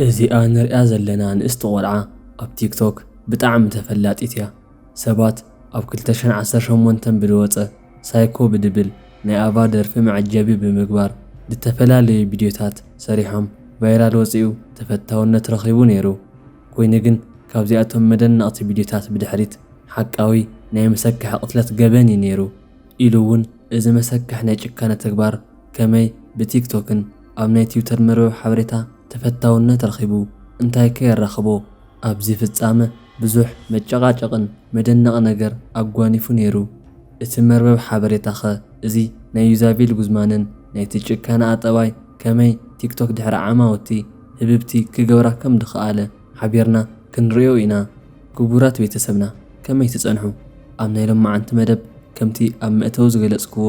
እዚኣ ንሪኣ ዘለና ንእስቲ ቆልዓ ኣብ ቲክቶክ ብጣዕሚ ተፈላጢት እያ። ሰባት ኣብ ክልተ ሽሕን ዓሰርተ ሸሞንተን ብዝወፀ ሳይኮ ብድብል ናይ ኣቫ ደርፊ መዐጀቢ ብምግባር ዝተፈላለዩ ቪድዮታት ሰሪሖም ቫይራል ወፂኡ ተፈታውነት ረኺቡ ነይሩ። ኮይኑ ግን ካብዚኣቶም መደነቕቲ ቪድዮታት ብድሕሪት ሓቃዊ ናይ መሰክሒ ቅትለት ገበን እዩ ነይሩ ኢሉ እውን እዚ መሰክሕ ናይ ጭካነ ተግባር ከመይ ብቲክቶክን ኣብ ናይ ትዊተር መርበብ ሓበሬታ ተፈታውነት ረኺቡ፣ እንታይ ከ የራኽቦ? ኣብዚ ፍጻመ ብዙሕ መጨቓጨቕን መደነቕ ነገር ኣጓኒፉ ነይሩ። እቲ መርበብ ሓበሬታኸ እዚ ናይ ዩዛቤል ጉዝማንን ናይቲ ጭካነኣ ጠባይ ከመይ ቲክቶክ ድሕሪ ዓማውቲ ህብብቲ ክገብራ ከም ድኸኣለ ሓቢርና ክንርእዮ ኢና። ክቡራት ቤተሰብና ከመይ ትጸንሑ? ኣብ ናይ ሎማዓንቲ መደብ ከምቲ ኣብ መእተዊ ዝገለጽክዎ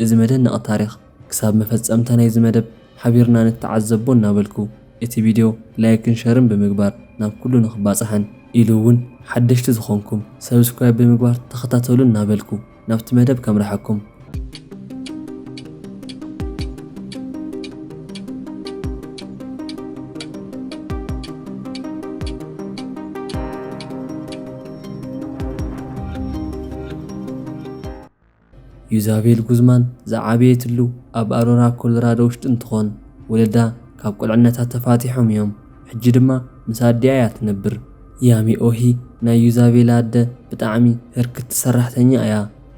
እዚ መደነቒ ታሪኽ ክሳብ መፈጸምታ ናይዚ መደብ ሓቢርና ንተዓዘቦ እናበልኩ እቲ ቪድዮ ላይክን ሸርን ብምግባር ናብ ኩሉ ንኽባጻሕን ኢሉ እውን ሓደሽቲ ዝኾንኩም ሰብስክራይብ ብምግባር ተኸታተሉ እናበልኩ ናብቲ መደብ ከምርሓኩም። ዩዛቤል ጉዝማን ዝዓበየትሉ ኣብ ኣሮራ ኮሎራዶ ውሽጢ እንትኾን ወለዳ ካብ ቁልዕነታ ተፋቲሖም እዮም። ሕጂ ድማ ምስ ኣዲኣ እያ ትነብር። ያሚ ኦሂ ናይ ዩዛቤል ኣደ ብጣዕሚ ህርክቲ ሰራሕተኛ እያ።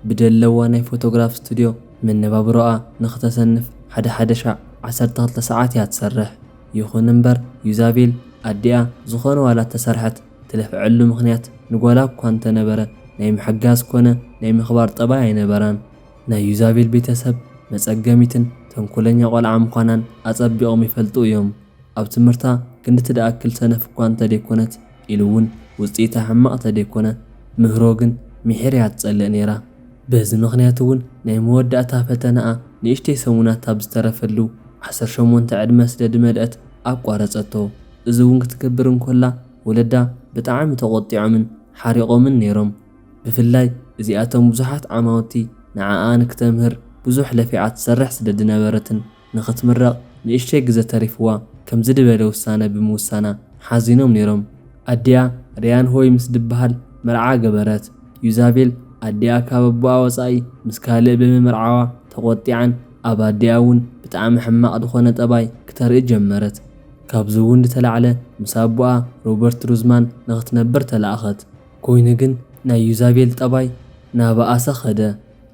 ብደለዋ ናይ ፎቶግራፍ ስቱድዮ መነባብሮኣ ንኽተሰንፍ ሓደ ሓደ ሻዕ ዓሰርተ ክልተ ሰዓት እያ ትሰርሕ። ይኹን እምበር ዩዛቤል ኣዲኣ ዝኾነ ዋላ ተሰርሐት ትለፍዐሉ ምኽንያት ንጓላ እኳ እንተነበረ ናይ ምሕጋዝ ኮነ ናይ ምኽባር ጠባይ ኣይነበራን። ናይ ዩዛቤል ቤተሰብ መጸገሚትን ተንኮለኛ ቆልዓ ምዃናን ኣጸቢቖም ይፈልጡ እዮም። ኣብ ትምህርታ ክንዲ ትደኣክል ሰነፍ እኳ እንተደይኮነት ኢሉ እውን ውጽኢታ ሕማቕ ተደይኮነ ምህሮ ግን ምሒር እያ ትጸልእ ነይራ። በዚ ምኽንያት እውን ናይ መወዳእታ ፈተናኣ ንእሽተይ ሰሙናት ኣብ ዝተረፈሉ ዓሰርተ ሸሞንተ ዕድመ ስለ ድመልአት ኣቋረጸቶ። እዚ እውን ክትገብር እንኮላ ወለዳ ብጣዕሚ ተቖጢዖምን ሓሪቖምን ነይሮም። ብፍላይ እዚኣቶም ብዙሓት ዓማውቲ ንዓኣ ንክተምህር ብዙሕ ለፊዓ ትሰርሕ ስለ ድነበረትን ንኽትምረቕ ንእሽተይ ግዘ ተሪፍዋ ከምዚ ድበለ ውሳነ ብምውሳና ሓዚኖም ነይሮም። ኣዲኣ ሪያን ሆይ ምስ ድበሃል መርዓ ገበረት። ዩዛቤል ኣዲኣ ካብ ኣቦኣ ወጻኢ ምስ ካልእ ብምምርዓዋ ተቖጢዓን ኣብ ኣዲኣ እውን ብጣዕሚ ሕማቕ ዝኾነ ጠባይ ክተርኢ ጀመረት። ካብዚ እውን ዝተላዕለ ምስ ኣቦኣ ሮበርት ሩዝማን ንኽትነብር ተላእኸት። ኮይኑ ግን ናይ ዩዛቤል ጠባይ ናባኣሰ ኸደ።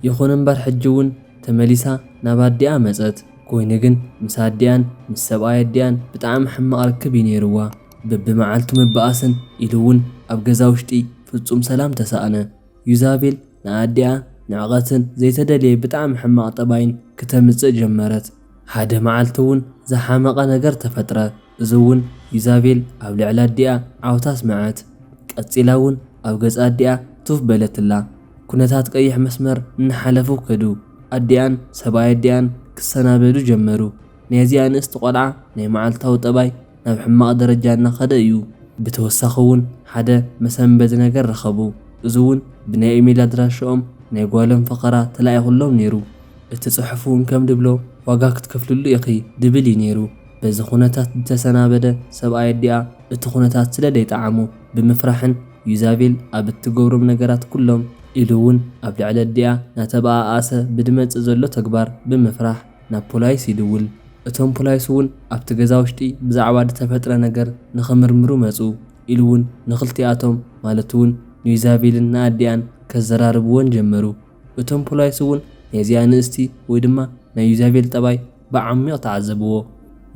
ይኹን እምበር ሕጂ እውን ተመሊሳ ናብ ኣዲኣ መጸት። ኮይኑ ግን ምስ ኣዲኣን ምስ ሰብኣይ ኣዲኣን ብጣዕሚ ሕማቕ ርክብ እዩ ነይርዋ። በብመዓልቱ ምብኣስን ኢሉ እውን ኣብ ገዛ ውሽጢ ፍጹም ሰላም ተሳእነ። ዩዛቤል ንኣዲኣ ንዕቐትን ዘይተደልየ ብጣዕሚ ሕማቕ ጠባይን ክተምጽእ ጀመረት። ሓደ መዓልቲ እውን ዝሓመቐ ነገር ተፈጥረ። እዚ እውን ዩዛቤል ኣብ ልዕሊ ኣዲኣ ዓውታ ኣስመዐት። ቀጺላ እውን ኣብ ገጽ ኣዲኣ ቱፍ በለትላ። ኩነታት ቀይሕ መስመር እናሓለፉ ከዱ። ኣዲኣን ሰብኣይ ኣዲኣን ክሰናበዱ ጀመሩ። ናይዚኣ ንእስቲ ቆልዓ ናይ መዓልታዊ ጠባይ ናብ ሕማቕ ደረጃ እናኸደ እዩ። ብተወሳኺ እውን ሓደ መሰንበዲ ነገር ረኸቡ። እዚ እውን ብናይ ኢሜል ኣድራሻኦም ናይ ጓሎም ፈኸራ ተላኢኹሎም ነይሩ። እቲ ጽሑፍ እውን ከም ድብሎ ዋጋ ክትከፍልሉ ኢኺ ድብል እዩ ነይሩ። በዚ ኩነታት ዝተሰናበደ ሰብኣይ ኣዲኣ እቲ ኩነታት ስለ ደይጠዓሞ ብምፍራሕን ዩዛቤል ኣብ እትገብሮም ነገራት ኩሎም ኢሉ እውን ኣብ ልዕሊ ኣዲኣ ናተበኣኣሰ ብድመጽእ ዘሎ ተግባር ብምፍራሕ ናብ ፖላይስ ይድውል። እቶም ፖላይስ እውን ኣብቲ ገዛ ውሽጢ ብዛዕባ ዝተፈጥረ ነገር ንኽምርምሩ መጹ ኢሉ እውን ንኽልቲኣቶም ማለት እውን ንዩዛቤልን ንኣዲኣን ከዘራርብወን ጀመሩ። እቶም ፖላይስ እውን ናይዚኣ ንእስቲ ወይ ድማ ናይ ዩዛቤል ጠባይ ብዓሚቕ ተዓዘብዎ።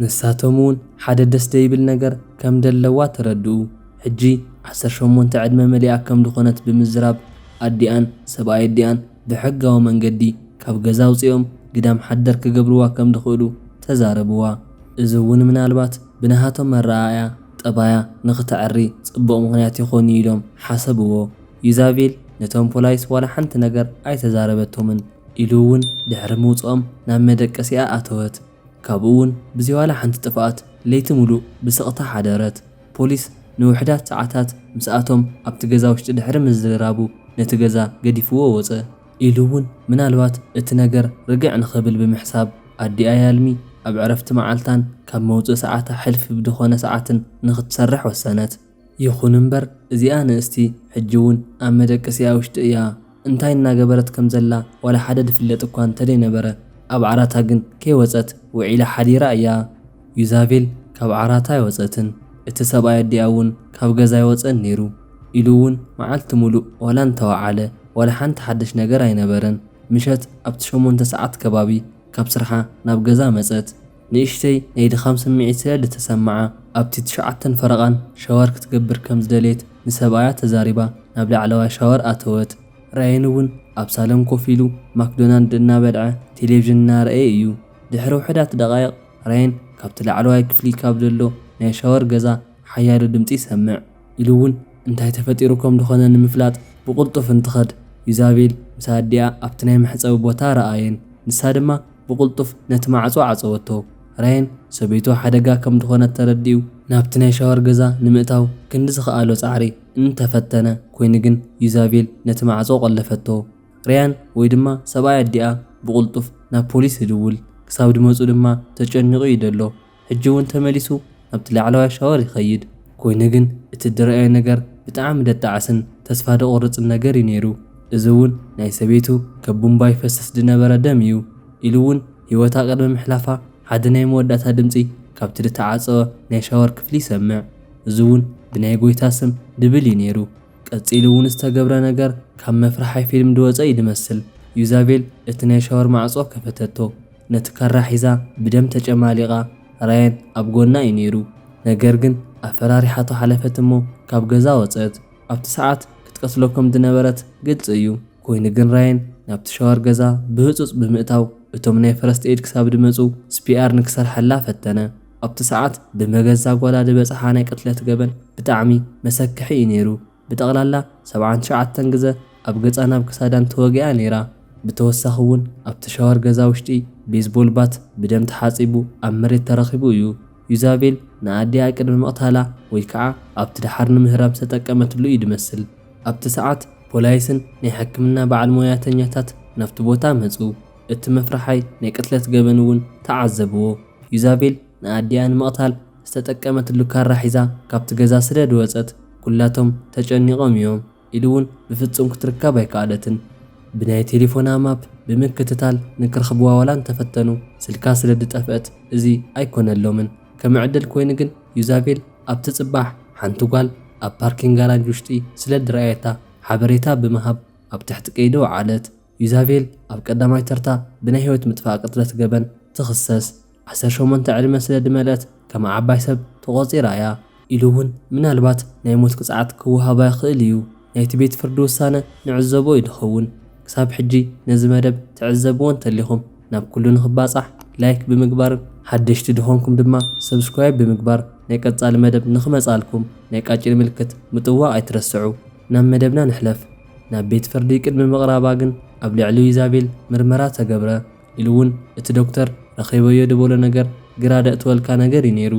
ንሳቶም እውን ሓደ ደስ ደይብል ነገር ከም ደለዋ ተረድኡ። ሕጂ ዓሰርተ ሸሞንተ ዕድመ መሊኣ ከም ዝኾነት ብምዝራብ ኣዲኣን ሰብኣይ ኣዲኣን ብሕጋዊ መንገዲ ካብ ገዛ ኣውጺኦም ግዳም ሓደር ክገብርዋ ከም ድኽእሉ ተዛረብዋ። እዚ እውን ምናልባት ብናሃቶም መረኣእያ ጠባያ ንኽተዕሪ ጽቡቕ ምኽንያት ይኾን እዩ ኢሎም ሓሰብዎ። ዩዛቤል ነቶም ፖላይስ ዋላ ሓንቲ ነገር ኣይተዛረበቶምን ኢሉ እውን ድሕሪ ምውጽኦም ናብ መደቀሲኣ ኣተወት። ካብኡ እውን ብዘይ ዋላ ሓንቲ ጥፍኣት ለይቲ ሙሉእ ብስቕታ ሓደረት። ፖሊስ ንውሕዳት ሰዓታት ምስኣቶም ኣብቲ ገዛ ውሽጢ ድሕሪ ምዝርራቡ ነቲ ገዛ ገዲፍዎ ወጸ። ኢሉ እውን ምናልባት እቲ ነገር ርግዕ ንኽብል ብምሕሳብ ኣዲኣ ያልሚ ኣብ ዕረፍቲ መዓልታን ካብ መውጽኢ ሰዓታ ሕልፍ ብድኾነ ሰዓትን ንኽትሰርሕ ወሰነት። ይኹን እምበር፣ እዚኣ ንእስቲ ሕጂ እውን ኣብ መደቀሲኣ ውሽጢ እያ። እንታይ እናገበረት ከም ዘላ ዋላ ሓደ ድፍለጥ እኳ እንተደይነበረ፣ ኣብ ዓራታ ግን ከይወጸት ውዒላ ሓዲራ እያ። ዩዛቤል ካብ ዓራታ ኣይወጸትን። እቲ ሰብኣይ ኣዲኣ እውን ካብ ገዛ ኣይወጸን ነይሩ። ኢሉ እውን መዓልቲ ሙሉእ ዋላ እንተወዓለ፣ ዋላ ሓንቲ ሓድሽ ነገር ኣይነበረን። ምሸት ኣብቲ ሸሞንተ ሰዓት ከባቢ ካብ ስርሓ ናብ ገዛ መጸት። ንእሽተይ ናይ ድኻም ስምዒት ስለ ዝተሰምዓ፣ ኣብቲ ትሽዓተን ፈረቓን ሻወር ክትገብር ከም ዝደለየት ንሰብኣያ ተዛሪባ ናብ ላዕለዋይ ሻወር ኣተወት። ራየን እውን ኣብ ሳሎን ኮፍ ኢሉ ማክዶናልድ እናበልዐ ቴሌቪዥን እናረኣየ እዩ። ድሕሪ ውሑዳት ደቓይቕ ራየን ካብቲ ላዕለዋይ ክፍሊ ካብ ዘሎ ናይ ሻወር ገዛ ሓያሎ ድምጺ ይሰምዕ። ኢሉ እውን እንታይ ተፈጢሩ ከም ዝኾነ ንምፍላጥ ብቕልጡፍ እንትኸድ፣ ዩዛቤል ምስ ኣዲኣ ኣብቲ ናይ መሕጸቢ ቦታ ረኣየን። ንሳ ድማ ብቕልጡፍ ነቲ ማዕጾ ዓጸወቶ። ራየን ሰበይቱ ሓደጋ ከም ዝኾነት ተረዲኡ ናብቲ ናይ ሻወር ገዛ ንምእታው ክንዲ ዝኸኣሎ ጻዕሪ እንተፈተነ፣ ኮይኑ ግን ዩዛቤል ነቲ ማዕጾ ቆለፈቶ። ራያን ወይ ድማ ሰብኣይ ኣዲኣ ብቕልጡፍ ናብ ፖሊስ ይድውል። ክሳብ ድመጹ ድማ ተጨኒቑ እዩ ዘሎ። ሕጂ እውን ተመሊሱ ናብቲ ላዕለዋይ ሻወር ይኸይድ። ኮይኑ ግን እቲ ዝረኣዮ ነገር ብጣዕሚ ደጣዕስን ተስፋ ደቑርጽን ነገር እዩ ነይሩ። እዚ እውን ናይ ሰበይቱ ካብ ቡምባ ይፈስስ ዝነበረ ደም እዩ። ኢሉ እውን ህይወታ ቅድሚ ምሕላፋ ሓደ ናይ መወዳእታ ድምጺ ካብቲ ዝተዓጸወ ናይ ሻወር ክፍሊ ይሰምዕ። እዚ እውን ብናይ ጎይታ ስም ድብል እዩ ነይሩ። ቀጺሉ እውን ዝተገብረ ነገር ካብ መፍርሓይ ፊልም ዝወጸ እዩ ዝመስል። ዩዛቤል እቲ ናይ ሻወር ማዕጾ ከፈተቶ። ነቲ ካራ ሒዛ ብደም ተጨማሊቓ ራያን ኣብ ጎና እዩ ነይሩ። ነገር ግን ኣፈራሪሓቶ ሓለፈት እሞ ካብ ገዛ ወጸት። ኣብቲ ሰዓት ክትቀትሎ ከም ዝነበረት ግልጺ እዩ። ኮይኑ ግን ራያን ናብቲ ሻወር ገዛ ብህጹጽ ብምእታው እቶም ናይ ፈረስት ኤድ ክሳብ ድመጹ ስፒኣር ንክሰርሓላ ፈተነ። ኣብቲ ሰዓት ብመገዛ ጓላ ዝበጽሓ ናይ ቅትለት ገበን ብጣዕሚ መሰክሒ እዩ ነይሩ። ብጠቕላላ ሰብዓን ትሽዓተን ግዘ ኣብ ገጻን ኣብ ክሳዳን ተወጊኣ ነይራ። ብተወሳኺ እውን ኣብቲ ሻወር ገዛ ውሽጢ ቤዝቦል ባት ብደም ተሓጺቡ ኣብ መሬት ተረኺቡ እዩ። ዩዛቤል ንኣዲኣ ቅድሚ ምቕታላ ወይ ከዓ ኣብቲ ደሓር ንምህራም ዝተጠቀመትሉ እዩ ዝመስል። ኣብቲ ሰዓት ፖላይስን ናይ ሕክምና በዓል ሞያተኛታት ናብቲ ቦታ መጹ። እቲ መፍርሓይ ናይ ቅትለት ገበን እውን ተዓዘብዎ። ዩዛቤል ንኣዲኣ ንምቕታል ዝተጠቀመትሉ ካራ ሒዛ ካብቲ ገዛ ስለ ዝወጸት ኩላቶም ተጨኒቖም እዮም። ኢሉ እውን ብፍጹም ክትርከብ ኣይከኣለትን። ብናይ ቴሌፎና ማፕ ብምክትታል ንክረኽብዋ ዋላ እንተፈተኑ ስልካ ስለ ዝጠፍአት እዚ ኣይኮነሎምን። ከም ዕድል ኮይኑ ግን ዩዛቤል ኣብቲ ጽባሕ ሓንቲ ጓል ኣብ ፓርኪንግ ጋራጅ ውሽጢ ስለ ዝረኣየታ ሓበሬታ ብምሃብ ኣብ ትሕቲ ቀይዲ ወዓለት። ዩዛቤል ኣብ ቀዳማይ ተርታ ብናይ ህይወት ምጥፋእ ቅትለት ገበን ትኽሰስ። ዓሰርተ ሸሞንተ ዕድመ ስለ ዝመልአት ከም ዓባይ ሰብ ተቖጺራ እያ። ኢሉ እውን ምናልባት ናይ ሞት ቅጽዓት ክወሃባ ይኽእል እዩ። ናይቲ ቤት ፍርዲ ውሳነ ንዕዘቦ እዩ ዝኸውን። ክሳብ ሕጂ ነዚ መደብ ትዕዘብዎ እንተሊኹም ናብ ኩሉ ንኽባጻሕ ላይክ ብምግባርን ሓደሽቲ ድኾንኩም ድማ ሰብስክራይብ ብምግባር ናይ ቀጻሊ መደብ ንኽመጻልኩም ናይ ቃጭል ምልክት ምጥዋቕ ኣይትረስዑ። ናብ መደብና ንሕለፍ። ናብ ቤት ፍርዲ ቅድሚ ምቕራባ ግን ኣብ ልዕሊ ዩዛቤል ምርመራ ተገብረ። ኢሉ እውን እቲ ዶክተር ረኺበዮ ዝበሎ ነገር ግራ ደእትወልካ ነገር እዩ ነይሩ።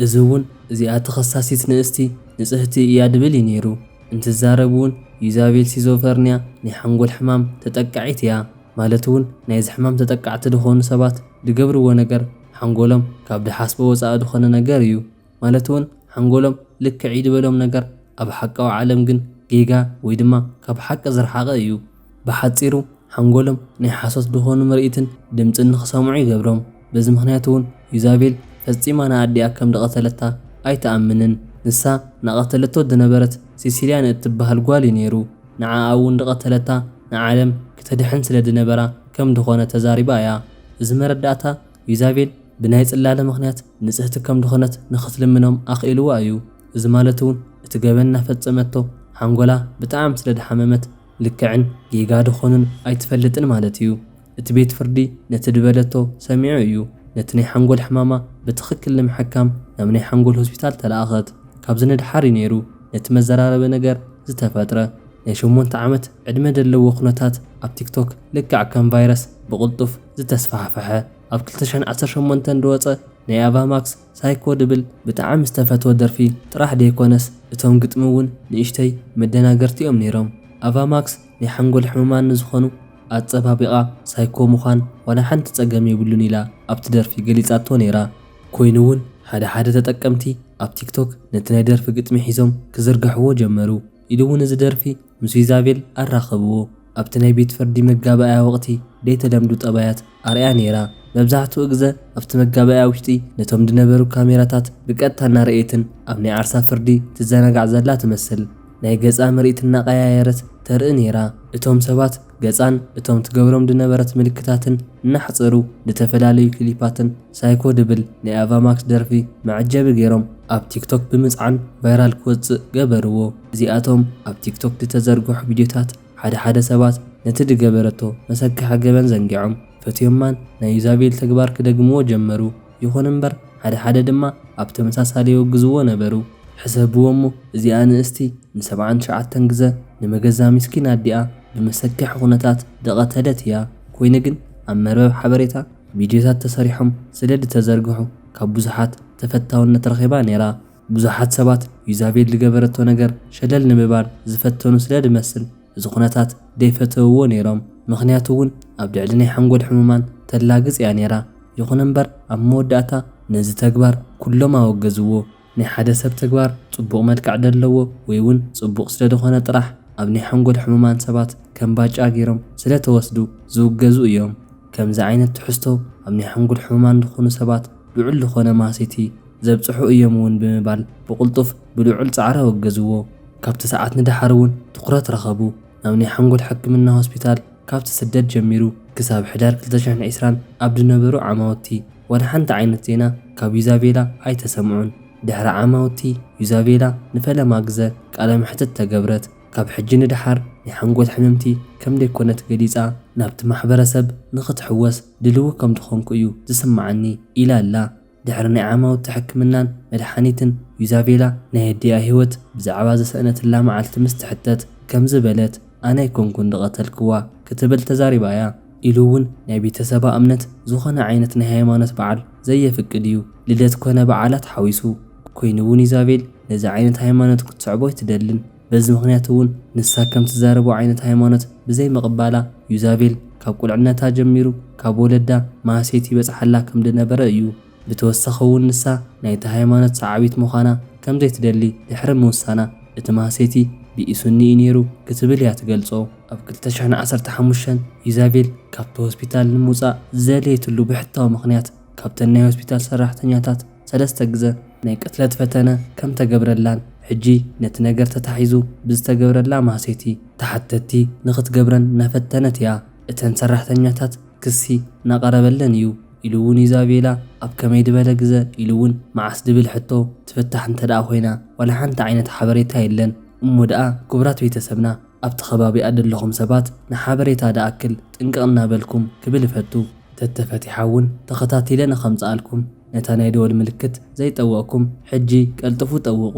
እዚ እውን እዚኣ ተኸሳሲት ንእስቲ ንጽህቲ እያ ድብል እዩ ነይሩ። እንትዛረብ እውን ዩዛቤል ሲዞፈርንያ ናይ ሓንጎል ሕማም ተጠቃዒት እያ። ማለት እውን ናይዚ ሕማም ተጠቃዕቲ ዝኾኑ ሰባት ዝገብርዎ ነገር ሓንጎሎም ካብ ዝሓስቦ ወፃኢ ዝኾነ ነገር እዩ። ማለት እውን ሓንጎሎም ልክዕ እዩ ዝበሎም ነገር ኣብ ሓቃዊ ዓለም ግን ጌጋ ወይ ድማ ካብ ሓቂ ዝረሓቐ እዩ። ብሓጺሩ ሓንጎሎም ናይ ሓሶት ዝኾኑ ምርኢትን ድምጽን ንኽሰምዑ ይገብሮም። በዚ ምኽንያት እውን ዩዛቤል ፈጺማ ንኣዲኣ ከም ዝቐተለታ ኣይትኣምንን። ንሳ ናቐተለቶ ዝነበረት ሲሲልያ ንእትበሃል ጓል እዩ ነይሩ። ንዓኣ እውን ዝቐተለታ ንዓለም ክተድሕን ስለ ዝነበራ ከም ዝኾነ ተዛሪባ እያ። እዚ መረዳእታ ዩዛቤል ብናይ ጽላለ ምኽንያት ንጽህቲ ከም ዝኾነት ንኽትልምኖም ኣኽኢልዋ እዩ። እዚ ማለት እውን እቲ ገበን እናፈጸመቶ ሓንጎላ ብጣዕሚ ስለ ዝሓመመት ልክዕን ጌጋ ዝኾኑን ኣይትፈልጥን ማለት እዩ። እቲ ቤት ፍርዲ ነቲ ዝበለቶ ሰሚዑ እዩ። ነቲ ናይ ሓንጎል ሕማማ ብትኽክል ንምሕካም ናብ ናይ ሓንጎል ሆስፒታል ተለኣኸት። ካብዚ ንድሓር እዩ ነይሩ ነቲ መዘራረቢ ነገር ዝተፈጥረ። ናይ ሸሞንተ ዓመት ዕድመ ዘለዎ ኩነታት ኣብ ቲክቶክ ልክዕ ከም ቫይረስ ብቕልጡፍ ዝተስፋሕፈሐ። ኣብ ክልተ ሽሕን ዓሰርተ ሸሞንተን ዝወጸ ናይ ኣቫማክስ ሳይኮ ድብል ብጣዕሚ ዝተፈትወ ደርፊ ጥራሕ ደይኮነስ እቶም ግጥሚ እውን ንእሽተይ መደናገርቲ እዮም ነይሮም። ኣቫማክስ ናይ ሓንጎል ሕሙማን ንዝኾኑ ኣጸባቢቓ ሳይኮ ምዃን ዋላ ሓንቲ ጸገም የብሉን ኢላ ኣብቲ ደርፊ ገሊጻቶ ነይራ። ኮይኑ እውን ሓደ ሓደ ተጠቀምቲ ኣብ ቲክቶክ ነቲ ናይ ደርፊ ግጥሚ ሒዞም ክዝርግሕዎ ጀመሩ። ኢሉ እውን እዚ ደርፊ ምስ ዩዛቤል ኣራኸብዎ። ኣብቲ ናይ ቤት ፍርዲ መጋባእያ ወቕቲ ደይተለምዱ ጠባያት ኣርእያ ነይራ። መብዛሕትኡ ግዘ ኣብቲ መጋባእያ ውሽጢ ነቶም ዝነበሩ ካሜራታት ብቀጥታ እናረእየትን ኣብ ናይ ዓርሳ ፍርዲ ትዘናጋዕ ዘላ ትመስል። ናይ ገጻ ምርኢት እናቐያየረት ተርኢ ነይራ። እቶም ሰባት ገጻን እቶም ትገብሮም ዝነበረት ምልክታትን እናሕጸሩ ዝተፈላለዩ ክሊፓትን ሳይኮ ድብል ናይ ኣቫማክስ ደርፊ መዐጀቢ ገይሮም ኣብ ቲክቶክ ብምጽዓን ቫይራል ክወጽእ ገበርዎ። እዚኣቶም ኣብ ቲክቶክ ዝተዘርግሑ ቪድዮታት ሓደ ሓደ ሰባት ነቲ ዝገበረቶ መሰከሒ ገበን ዘንጊዖም ፈትዮማን ናይ ዩዛቤል ተግባር ክደግምዎ ጀመሩ። ይኹን እምበር ሓደ ሓደ ድማ ኣብ ተመሳሳሊ ይወግዝዎ ነበሩ። ሕሰብዎ እሞ እዚኣ ንእስቲ ንሰብዓን ትሽዓተን ግዘ ንመገዛ ምስኪን ኣዲኣ ብመሰክሕ ኩነታት ደቐተለት እያ። ኮይኑ ግን ኣብ መርበብ ሓበሬታ ቪድዮታት ተሰሪሖም ስለ ዝተዘርግሑ ካብ ብዙሓት ተፈታውነት ረኺባ ነይራ። ብዙሓት ሰባት ዩዛቤል ዝገበረቶ ነገር ሸለል ንምባል ዝፈተኑ ስለ ዝመስል እዚ ኩነታት ደይፈተውዎ ነይሮም። ምኽንያቱ እውን ኣብ ልዕሊ ናይ ሓንጎል ሕሙማን ተላግጽ እያ ነይራ። ይኹን እምበር ኣብ መወዳእታ ነዚ ተግባር ኩሎም ኣወገዝዎ። ናይ ሓደ ሰብ ተግባር ጽቡቕ መልክዕ ደለዎ ወይ እውን ጽቡቕ ስለ ዝኾነ ጥራሕ ኣብ ናይ ሓንጎል ሕሙማን ሰባት ከም ባጫ ገይሮም ስለ ተወስዱ ዝውገዙ እዮም። ከምዚ ዓይነት ትሕዝቶ ኣብ ናይ ሓንጎል ሕሙማን ዝኾኑ ሰባት ልዑል ዝኾነ ማህሰይቲ ዘብጽሑ እዮም እውን ብምባል ብቕልጡፍ ብልዑል ጻዕሪ ኣወገዝዎ። ካብቲ ሰዓት ንደሓር እውን ትኹረት ረኸቡ። ናብ ናይ ሓንጎል ሕክምና ሆስፒታል ካብቲ ስደት ጀሚሩ ክሳብ ሕዳር ክልተ ሽሕን ዕስራን ኣብ ዝነበሩ ዓማውቲ ዋላ ሓንቲ ዓይነት ዜና ካብ ዩዛቤላ ኣይተሰምዑን። ድሕሪ ዓማውቲ ዩዛቤላ ንፈለማ ግዘ ቃለ መሕትት ተገብረት። ካብ ሕጂ ንደሓር ናይ ሓንጎል ሕምምቲ ከም ደይኮነት ገሊጻ ናብቲ ማሕበረሰብ ንኽትሕወስ ድልዊ ከም ዝኾንኩ እዩ ዝስምዓኒ ኢላ ኣላ። ድሕሪ ናይ ዓማውቲ ሕክምናን መድሓኒትን ዩዛቤላ ናይ ኣዲኣ ህይወት ብዛዕባ ዝሰእነትላ መዓልቲ ምስ ትሕተት ከምዚ በለት፣ ኣነ ኣይኮንኩን ዝቐተልክዋ ክትብል ተዛሪባ እያ። ኢሉ እውን ናይ ቤተሰባ እምነት ዝኾነ ዓይነት ናይ ሃይማኖት በዓል ዘየፍቅድ እዩ፣ ልደት ኮነ በዓላት ሓዊሱ። ኮይኑ እውን ዩዛቤል ነዚ ዓይነት ሃይማኖት ክትስዕቦ ኣይትደልን። በዚ ምኽንያት እውን ንሳ ከም ትዛረቦ ዓይነት ሃይማኖት ብዘይምቕባላ ዩዛቤል ካብ ቁልዕነታ ጀሚሩ ካብ ወለዳ ማህሰይቲ ይበጽሓላ ከም ዝነበረ እዩ። ብተወሳኺ እውን ንሳ ናይቲ ሃይማኖት ሰዓቢት ምዃና ከም ዘይትደሊ ድሕሪ ምውሳና እቲ ማህሰይቲ ብኢሱኒ እዩ ነይሩ ክትብል እያ ትገልጾ። ኣብ ክልተ ሽሕን ዓሰርተ ሓሙሽተን ዩዛቤል ካብቲ ሆስፒታል ንምውጻእ ዝደለየትሉ ብሕታዊ ምኽንያት ካብተን ናይ ሆስፒታል ሰራሕተኛታት ሰለስተ ግዘ ናይ ቅትለት ፈተነ ከም ተገብረላን ሕጂ ነቲ ነገር ተታሒዙ ብዝተገብረላ ማህሰይቲ ተሓተቲ ንኽትገብረን እናፈተነት እያ። እተን ሰራሕተኛታት ክሲ እናቐረበለን እዩ ኢሉ እውን ዩዛቤላ ኣብ ከመይ ዝበለ ግዘ ኢሉ እውን መዓስ ድብል ሕቶ ትፍታሕ እንተ ደኣ ኮይና ዋላ ሓንቲ ዓይነት ሓበሬታ የለን። እሞ ደኣ ክቡራት ቤተሰብና ኣብቲ ከባቢኣ ዘለኹም ሰባት ንሓበሬታ ደኣክል ጥንቅቕ እናበልኩም ክብል እፈቱ። ተተፈቲሓ እውን ተኸታቲለ ንኸምፅኣልኩም ነታ ናይ ደወል ምልክት ዘይጠወቕኩም ሕጂ ቀልጥፉ ጠውቑ።